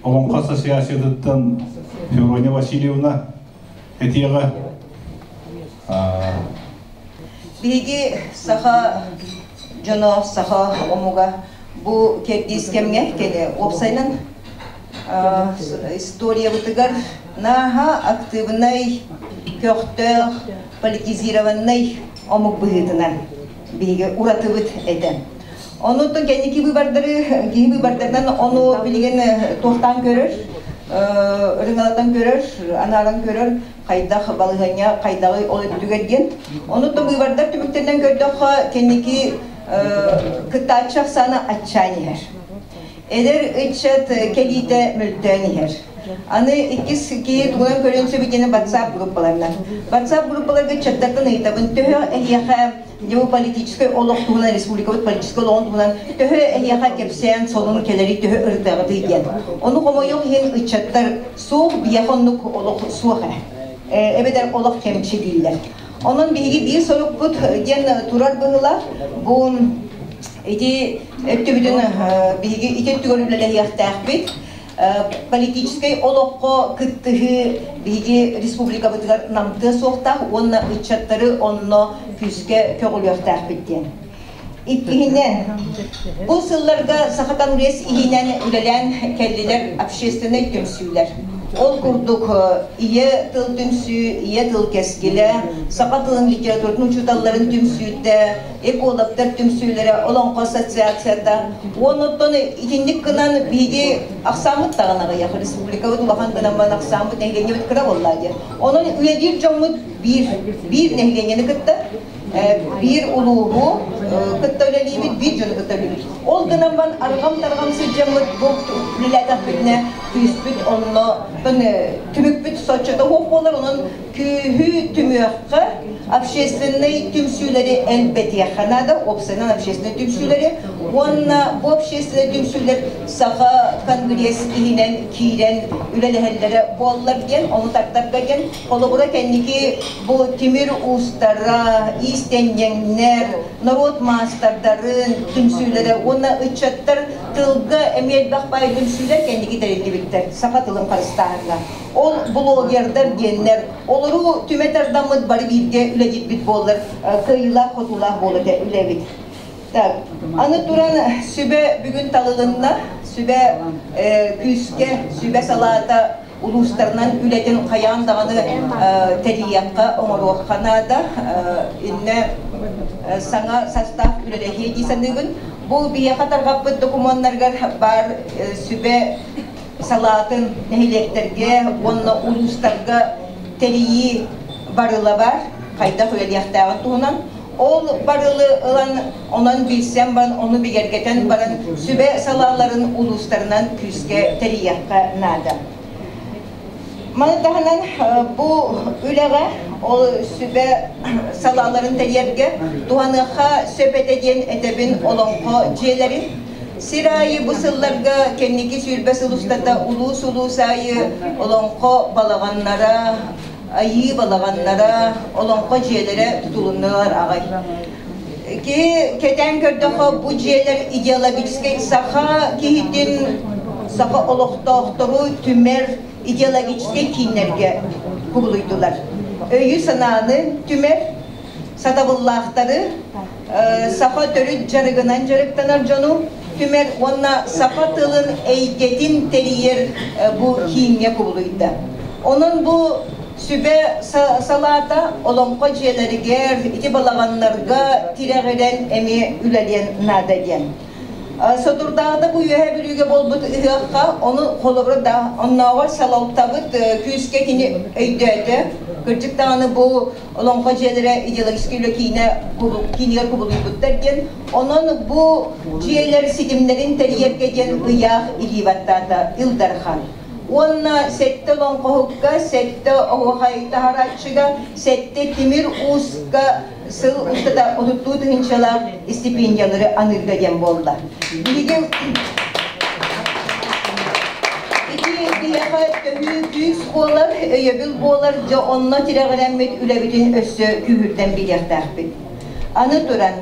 Олоҥхо ассоциациятыттан Феврония Васильевна этиэҕэ. Биһиги саха дьоно, саха омуга бу кэрдиис кэмҥэ кини уопсайынан историябытыгар нааһа актыыбынай, көхтөөх, политизированнай омук быһыытынан биһиги уратыбыт этэ. Онуттан кэнники выбордары, киһи выбордарынан ону билигин туохтаан көрөр, ырыҥалатан көрөр, анааран көрөр, хайдах балаһыанньа хайдаҕый ол өттүгэр диэн. Онуттан выбордар түмүктэринэн көрдөххө, кэнники кыттааччы ахсаана аччаан иһэр. Эдэр ыччат кэлиитэ мөлтөөн иһэр. Аны иккис киһи тугунан көрүөн сөбүй диэн WhatsApp группаларынан. WhatsApp группаларга ыччаттартан ыйытабын, төһө эһиэхэ геополитическай олох туһунан, республикабыт политическай олоҕун туһунан төһө эһиэхэ кэпсээн сонун кэлэри төһө ырытыаҕытый диэн. Ону хомойуох иһин ыччаттар суох, биһиэхэ оннук олох суох ээ. Эбэтэр олох кэмчи дииллэр. Онон биһиги биир сорукпут диэн турар быһыылаах бу ити өттүбүтүн биһиги ити өттүгэр үлэлэһиэхтээхпит. Политическай олоххо кыттыһыы биһиги республикабытыгар намтыа суохтаах уонна ыччаттары онно күүскэ көҕүлүөхтээхпит диэн. Иккиһинэн, бу сылларга Саха Конгресс иһинэн үлэлээн кэллилэр общественнай түмсүүлэр. Ол курдук Ийэ тыл түмсүү, Ийэ тыл кэскилэ, саха тылын литературатын учууталларын түмсүүтэ, экологтар түмсүүлэрэ, Олоҥхо ассоциацията. Уонна итинник гынан биһиги ахсааммыт даҕаны аҕыйах, республикабыт улахан гынан баран ахсааммыт нэһилиэнньэбит кыра буолла диye. Онон үлэлиир дьоммут биир, биир нэһилиэнньэни кытта биир улууһу кытта үлэлиибит, биир дьону кытта үлэлиибит. Ол гынан баран арҕам-тарҕам сылдьаммыт бу үлэлээтэхпитинэ күүспүт онно түмүкпүт соччото суох буолар, онон күүһү түмүөххэ, общественнай түмсүүлэри элбэтиэххэ наада, уопсайынан общественнай түмсүүлэри уонна бу общественнай түмсүүлэр Саха Конгресс иһинэн киирэн үлэлэһэллэрэ буоллар диэн, ону тардарга диэн Холобура, кэнники бу тимир уустара, иистэнньэҥнэр, норуот маастардарын түмсүүлэрэ уонна ыччаттар тылга эмиэ элбэх баай түмсүүлэр кэнники тэриллибиттэр саха тылын харыстааһыҥҥа. Ол блогердар диэннэр, олору түмэ тардаммыт бары бииргэ үлэлиирбит буоллар, кыайыылаах-хотуулаах буолуо этэ үлэбит. Так, аны туран сүбэ бүгүн талылынна. Сүбэ күүскэ, сүбэ салаата улуустарынан үлэтин хайаан даҕаны тэрийиэххэ, оҥоруохха наада. Иннэ саҥа састаах үлэлэһиэ дии саныыбын. Бу биһиэхэ тарҕаппыт докумуоннарыгар баар сүбэ салаатын нэһилиэктэргэ уонна улуустарга тэрийии барыла бар, хайдах үлэлиэхтээҕин туһунан. Ол барылы ылан, онон билсэн баран, ону бигэргэтэн баран, сүбэ салааларын улуустарынан күүскэ тэрийиэххэ наада. Маны таһынан бу үлэҕэ ол сүбэ салааларын тэрийэргэ туһаныахха сөп этэ диэн этэбин олоҥхо дьиэлэрин. Сир аайы бу сылларга кэнники 20 сыл устата улуус-улуус аайы олоҥхо балаҕаннара, айыы балаҕаннара, олоҥхо дьиэлэрэ тутулуннулар аҕай. Киһи кэтээн көрдөххө, бу дьиэлэр идеологическай саха киһитин, саха олохтоохтору түмэр идеологическай кииннэргэ кубулуйдулар. Өйү-санааны түмэр, сатабыллаахтары, саха төрүт дьарыгынан дьарыктанар дьону түмэр уонна саха тылын эйгэтин тэрийэр бу кииҥҥэ кубулуйда. Онон бу сүбэ салаата олоҥхо дьиэлэригэр, ити балаҕаннарга тирэҕирэн эмиэ үлэлиэн наада диэн. Соторутааҕыта бу Үөһээ Бүлүүгэ буолбут ыһыахха ону холобура да оннооҕор салалтабыт күүскэ кини өйдөөтө. Кырдьык даҕаны бу Олоҥхо дьиэлэрэ идеологическай үлэ киинэ киинигэр кубулуйбуттар диэн. Онон бу дьиэлэр ситимнэрин тэрийэргэ диэн ыйаах илии баттаата Ил Дархан. Уонна сэттэ олоҥхоһукка, сэттэ оһуохай таһарааччыга, сэттэ тимир ууска сыл устата отуттуу тыһыынчалаах стипендиялары аныырга диэн буолла. Билигин ити биһиэхэ төһүү күүс буолар, өйөбүл буолар, дьэ онно тирэҕирэммит үлэбитин өссө күүһүрдэн биэриэхтээхпит. Аны туран,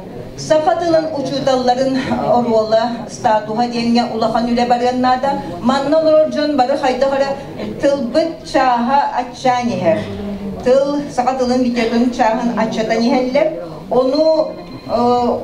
Саха тылын учууталларын оруола, статуһа диэҥҥэ улахан үлэ барыан наада. Манна олорор дьон бары хайдах эрэ тылбыт чааһа аччаан иһэр. Тыл, саха тылын литературатын чааһын аччатан иһэллэр. Ону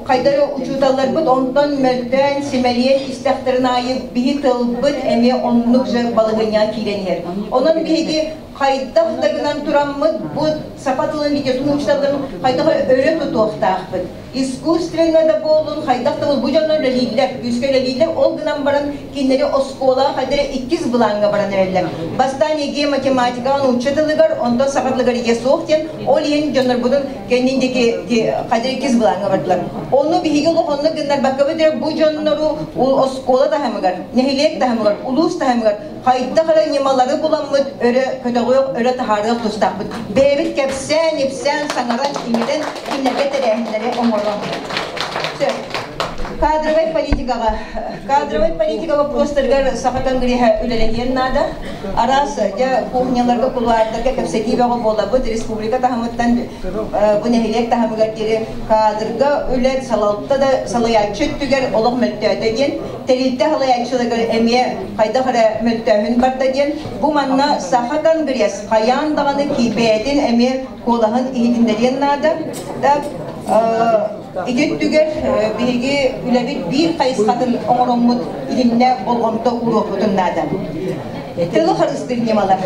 хайда эрэ учууталларбыт онтон мөлтөөн, симэлийэн истэхтэрин аайы биһи тылбыт эмиэ оннук же балаһыанньаҕа киирэн иһэр. Онон биһиги хайдах да гынан тураммыт бу саха тылын литературатын учууталларын хайдах өрө тутуохтаахпыт. Искусственно да буоллун, хайдах да бу дьоннор үлэлииллэр, күүскэ үлэлииллэр, ол гынан баран кинилэри оскуола хайдах эрэ иккис былааҥҥа баран эрэллэр. Бастаан ЕГЭ математикаҕа нуучча тылыгар, онтон саха тылыгар ЕГЭ суох диэн, ол иһин дьоннорбутун кэннин диэки хайдах иккис былааҥҥа бардылар. Ону биһиги олох онно гыннарбаккабыт эрэ бу дьоннору оскуола таһымыгар, нэһилиэк таһымыгар, улуус таһымыгар хайдах эрэ ньымалары буламмыт өрө көтөҕүөх, өрө таһаарыах тустаахпыт. Бэйэбит кэпсээн, ипсээн, саҥаран, иҥэрэн кинилэргэ тэрээһиннэри оҥорон. Сөп. Кадровай политикаҕа. Кадровай политика вопростарыгар Саха конгреһа үлэлэһиэн наада. Араас дьэ кухняларга, кулуардарга кэпсэтии бөҕө буолабыт. Республика таһымыттан бу нэһилиэк таһымыгар диэри кадрга үлэ салалта да салайааччы өттүгэр олох мөлтөөтө диэн тэрилтэ салайааччыларыгар эмиэ хайдах эрэ мөлтөөһүн барда диэн бу манна Саха конгресс хайаан даҕаны бэйэтин эмиэ куолаһын иһитиннэриэн наада. Так, ити өттүгэр биһиги үлэбит биир хайысхатын оҥороммут итиннэ болҕомто ууруохпутун наада. Тылы харыстыыр ньымалар.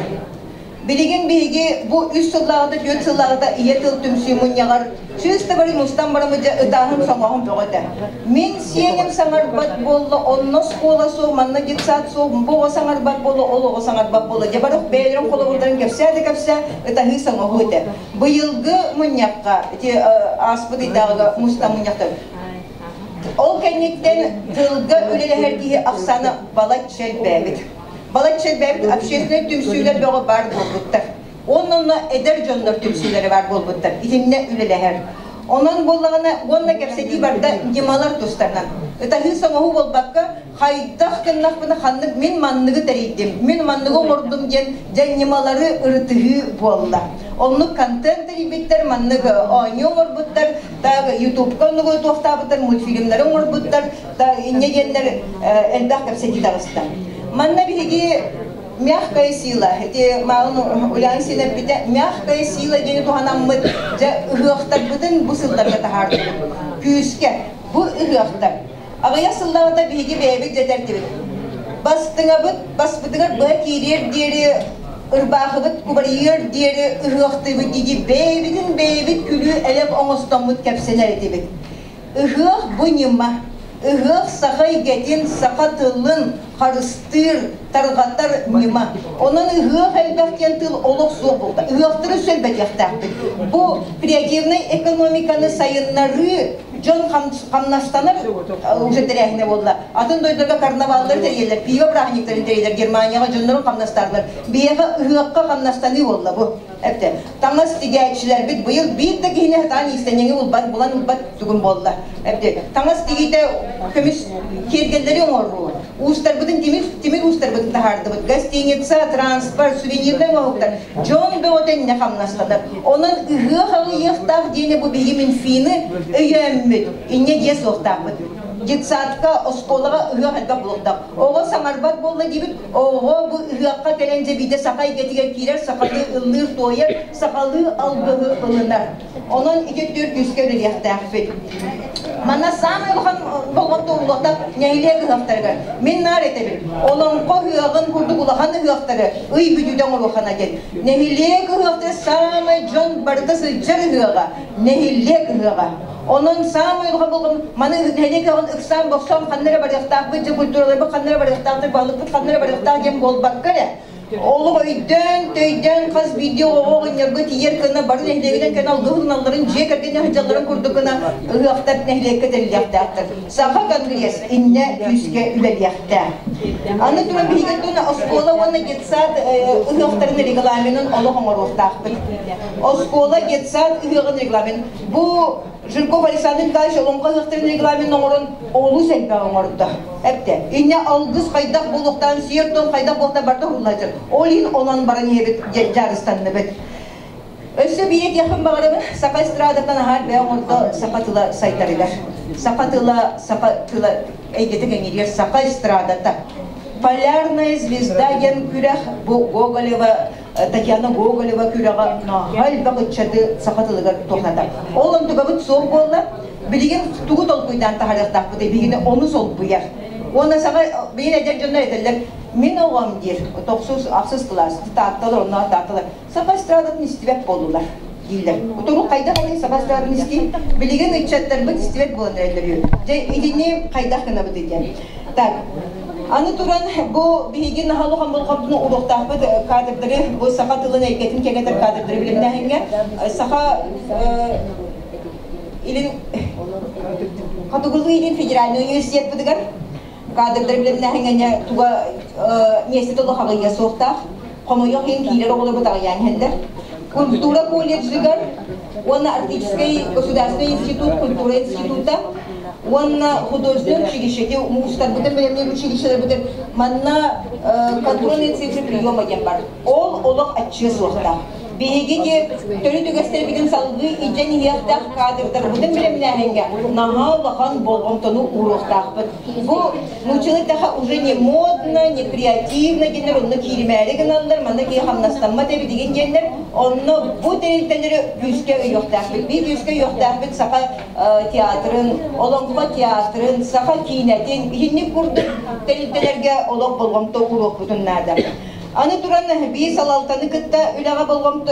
Билигин биһиги бу үс сыллааҕыта, түөрт сыллааҕыта ийэ тыл түмсүү мунньаҕар чыыс бары мустан бараммыт дьэ ытааһын соҥооһун бөҕө этэ. Мин сиэним саҥарбат буолла, онно оскуола суох, манна детсад суох, бу оҕо саҥарбат буолла, ол оҕо саҥарбат буолла. Дьэ бары бэйэлэрин холобурдарын кэпсээ да кэпсээ, ытаһыы соҥоһуу этэ. Быйылгы мунньахха, ити ааспыт ыйдааҕыга мустан мунньахтар. Ол кэнниттэн тылга үлэлэһэр киһи ахсаана балачча элбээбит. Балачча элбээбит общественнай түмсүүлэр бөҕө баар буолбуттар. Уонна эдэр дьоннор түмсүүлэрэ баар буолбуттар. Итиннэ үлэлэһэр. Онон буоллаҕына уонна кэпсэтии барда ньымалар тустарынан. Ытаһыы соҥоһуу буолбакка, хайдах гыннахпына ханнык мин манныгы тэрийдим, мин манныгы оҥордум диэн дьэ ньымалары ырытыһыы буолла. Оннук контент тэрийбиттэр, маннык оонньуу оҥорбуттар, так ютубка оннугу туохтаабыттар, мультфильмнары оҥорбуттар, инньэ диэннэр элбэх кэпсэтии таҕыста. Манна биһиги мягкая сила, ити мааҕын Ульяна Син эппитэ, мягкая сила диэни туһанаммыт, дьэ ыһыахтарбытын бу сылларга таһаардыбыт. Күүскэ бу ыһыахтар. Аҕыйах сыллааҕыта биһиги бэйэбит дэтэрдибит. Бастыҥабыт баспытыгар быһа киириэр диэри ырбаахыбыт кубарыйыар диэри ыһыахтыыбыт дии бэйэбитин бэйэбит күлүү-элэк оҥостоммут кэпсэнэр этибит. Ыһыах бу ньыма. Ыһыах саха эйгэтин, саха тылын харыстыыр, тарҕатар ньыма. Онон ыһыах элбэх диэн тыл олох суох буолта. Ыһыахтары сөлбөтүөхтээхпит. Бу креативнай экономиканы сайыннарыы дьон хамнастанар уже тэрээһинэ буолла. Атын дойдуларга карнаваллары тэрийэллэр, пиво бырааһынньыктарын тэрийэллэр, Германияҕа дьоннорун хамнастаарлар. Биһиэхэ ыһыахха хамнастаныы буолла бу. Эптэ. Таҥас тигээччилэрбит быйыл биир да киһини сатаан иистэнньэҥи булбат, булан ылбат тугун буолла. Эптэ. Таҥас тигиитэ көмүс киэргэллэри оҥоруу. Уустарбытын тимир, тимир уустарбытын таһаардыбыт. Гостиница, транспорт, сувенирнай оҥоһуктар. Дьон бөҕөтө иннэ хамнастанар. Онон ыһыах аҕыйыахтаах диэни бу биһиги Минфины өйөөммүт, инньэ диэ суохтаахпыт. Детсадка, оскуолаҕа ыһыах элбэх буолуохтаах. Оҕо саҥарбат буолла диибит, Оҕо бу ыһыахха кэлэн дьэ биирдэ саха эйгэтигэр киирэр, сахалыы ыллыыр-туойар, сахалыы алгыһы ылынар. Онон ити түөрт күүскэ үлэлиэхтээхпит. Манна саамай улахан болҕомто ууруллуохтаах нэһилиэк ыһыахтарыгар. Мин наар этэбин, олоҥхо ыһыаҕын курдук улахан ыһыахтары ый бүтүүтэ оҥоруоххана диэн. Нэһилиэк ыһыахтара саамай дьон барыта сылдьар ыһыаҕа, нэһилиэк ыһыаҕа. Онон саамай улахан болҕом маны нэһилиэк ыһыаҕын ыксаан-бохсоон ханна эрэ барыахтаахпыт, дьэ культураларбыт ханна эрэ барыахтаахтар, баһылыкпыт ханна эрэ барыахтаах диэн буолбакка эрэ, олох өйдөөн, төйдөөн хас биирдии оҕоҕо оҕонньорго тиийэр гына бары нэһилиэгинэн кэлэн алгыһы ылыналларын, дьиэ кэргэнэ сылдьалларын курдук гына ыһыахтар нэһилиэккэ тэриллиэхтээхтэр. Саха конгресс иннэ күүскэ үлэлиэхтээх. Аны туран биһиги оскуола уонна детсад ыһыахтарын регламенын олох оҥоруохтаахпыт. Оскуола, детсад ыһыаҕын регламент. Бу Жирков Александр Николаевич олоҥхо ыһыахтарын регламент оҥорон олус элбэх оҥордо. Эптэ. Инньэ алгыс хайдах буолуохтаан, сиэр-туом хайдах буолта барда уһуллаачыр. Ол иһин онон баран иһэбит, дьаарыстанныбыт. Өссө биир этиэхпин баҕарабын, саха эстрадаттан аһаар бэйэ оҥордо саха тыла сайдарыгар. Саха тыла, саха тыла эйгэтэ кэҥииригэр саха эстрадата. Полярная звезда диэн күрэх бу Гоголева, Татьяна Гоголева күрэҕэ наһаа элбэх ыччаты саха тылыгар туохтата. Ол онтукабыт суох буолла. Билигин тугу толкуйдаан таһаарыахтаахпытый? Биһигини ону солбуйар. Уонна саха биир эдэр дьоннор этэллэр, мин оҕом диир, тохсус, ахсыс кылаас, таатталар, онно таатталар. Саха эстрадатын истибэт буоллулар дииллэр. Утуру хайдах этэй саха эстрадатын истии? Билигин ыччаттарбыт истибэт буолан эрэллэр үһү. Дьэ, итини хайдах гынабытый диэн. Так, аны туран бу биһиги наһаа улахан болҕомтону уруохтаахпыт кадрдары, бу саха тылын эйгэтин кэҥэтэр кадрдары билимнээһиҥҥэ саха Илин Хотугулуу Илин федеральнай университетпытыгар кадрдары билимнээһиҥҥэ туга миэстэ толох аҕыйа суохтаах. Хомойуох иһин киирэр оҕолорбут аҕыйаан иһэллэр. Культура колледжыгар уонна Арктическай государственный институт, культура института уонна художественный училище муустарбытын бэлэмниир училищеларбытын манна контрольные цифры приема диэн бар. Ол олох аччыа суохтаах. Биһиги де төрүт үгэстэрбитин салгыы илдьэн иһиэхтээх кадрдарбытын бэлэмнээһиҥҥэ наһаа улахан болҕомтону ууруохтаахпыт. Бу нууччалыы таха уже не модно, не креативно диэннэр онно кииримээри гыналлар, манна киһи хамнастаммат эбитигин диэннэр, онно бу тэрилтэлэри күүскэ өйүөхтээхпит. Биир күүскэ өйүөхтээхпит саха театрын, олоҥхо театрын, саха киинэтин, итинник курдук тэрилтэлэргэ олох болҕомто ууруохпутун наада. Аны туран биир салалтаны кытта үлэҕэ болҕомто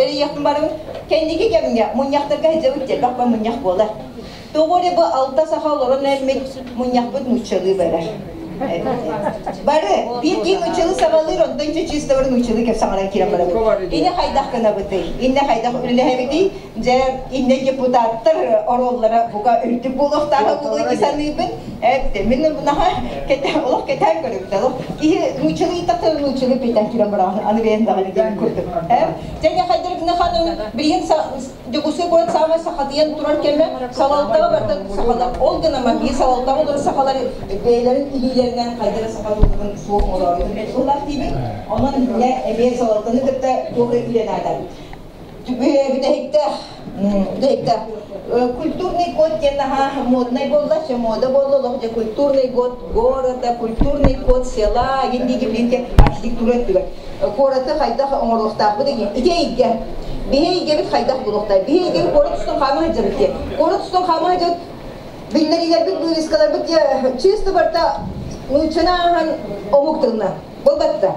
эрийиэхпин барабын. Кэнники кэмҥэ мунньахтарга сылдьабыт диэбэх мунньах буолар. Тоҕо эрэ бу алта саха олорон эммит мунньахпыт нууччалыы барар. Бары биир киһи нууччалыы саҕалыыр, онтон чисто бары нууччалыы кэп саҥаран киирэн барабыт. Инне хайдах гынабытый? Инне хайдах үлэлэһэбитий? Дьэ, иннэ депутаттар оруоллара бука үрдүк буолуохтааҕа буолуо дии саныыбын. Эттэ, мин наха олох кэтээн көрөбүт. Олох киһи нууччалыы тахсар нууччалыы питэн киирэн бараҕын аны бэйэн даҕаны диэн курдук. Дьэ, хайдаргына ханым билигин Дьокуускай куорат саамай сахатыйан турар кэмэ салалтаҕа барда сахалар. Ол гынан биир салалтаҕа олорор сахалар бэйэлэрин илиилэринэн хайда да саха тылын суох оҥороору тыллаах диибин. Онон эмиэ салалтаны кытта туох үлэ наада. Бүтэһиктээх бүтэһиктээх культурный код диэн наһаа моднай буолла, все мода буолла, олох дьэ культурный год города, культурный код села, гин дии архитектура өттүгэр. Куораты хайдах оҥоруохтаахпыт ити эйгэ. Биһи эйгэбит хайдах буолуохтаах? Биһи эйгэбит куорат устун хаама сылдьабыт диye. Куорат устун хаама сылдьабыт биллэриилэрбит, вывескаларбыт диye чисто барта нууччаны ааһан омук тылына. Буолбатта.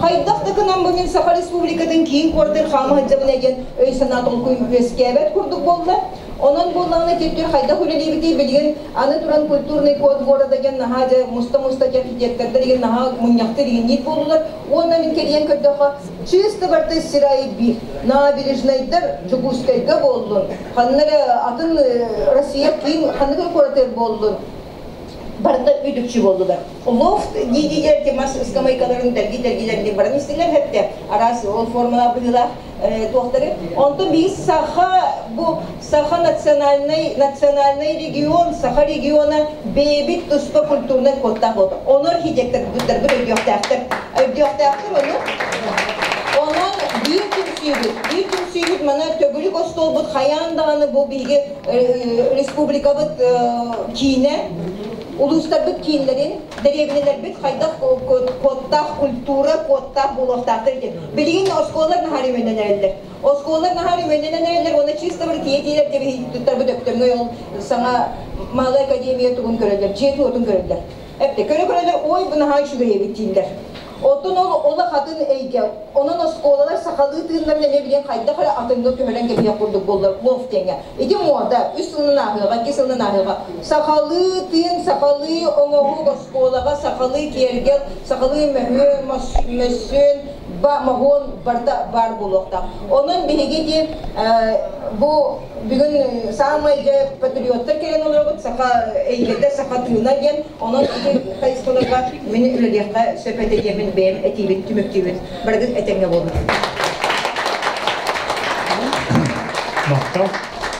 Хайдах да гынан бу мин Саха Республикатын киин куоратын хаама сылдьабын диэн өй-санаа толкуй үөскээбэт курдук буолла. Онон буоллаҕына типтир хайдах үлэлиибитий билигин аны туран культурный код города диэн наһаа дьэ муста-муста архитектордар деген наһаа мунньахтар игинниир буоллулар. Уонна мин кэрийэн көрдөххө чисто барта сирай биир. Набережнайдар Дьокуускайга буоллун, ханна эрэ атын Россия киин ханнык куоратыгар буоллун, барыта үтүкчү буоллулар. Лофт дии-диилэр мас ыскамайкаларын дэрги-дэргилэрин баран истилэр хэптэ. Араас ол формалаах быһыылаах туохтары. Онтон биһи саха бу саха национальный национальный регион, саха региона бэйэбит туспа культурнай кодтаах буолта. Ону архитекторбыттарбыт өйдүөхтээхтэр. Өйдүөхтээхтэр ону. Онон биир түмсүүбүт, биир түмсүүбүт мана төгүрүк остуолбут хайаан даҕаны бу биһиги республикабыт киинэ, улуустарбыт кииннэрин, дэриэбинэлэрбит хайдах кодтаах культура, кодтаах буолуохтаахтар диэн. Билигин оскуолалар наһаа үмэнэн эрэллэр. Оскуолалар наһаа үмэнэн эрэллэр уонна чисто бір тиийэ-тиийэлэр диэбиһиттарбыт өктөмҥө ол саҥа малая академия тугун көрөллөр, дьиэ туотун көрөллөр. Эпте көрө-көрөлөр, ой, бу наһаа үчүгэй эбит дииллэр. Оттон ол олох атын эйгэ. Онон оскуолалар сахалыы тыыннарын эмиэ билэн хайдах эрэ атыҥҥа көһөрөн кэбиһиэх курдук буоллар лофт диэҥҥэ. Ити муода үс сылынан ааһыаҕа, икки сылынан ааһыаҕа. Сахалыы тыын, сахалыы оҥоһук оскуолаҕа, сахалыы киэргэл, сахалыы мөһүө, мөссүөн, ба, моһуон барыта баар буолуохтаах. Онон биһиги ити бу бүгүн саамай дьэ патриоттар кэлэн олоробут, саха эйгэтэ, саха тыына диэн. Онон ити хайысхаларга мин үлэлиэххэ сөп этэ диэммин бэйэм этиибин түмүктүүбүн. Барыгыт этэҥҥэ буолун. Махтал.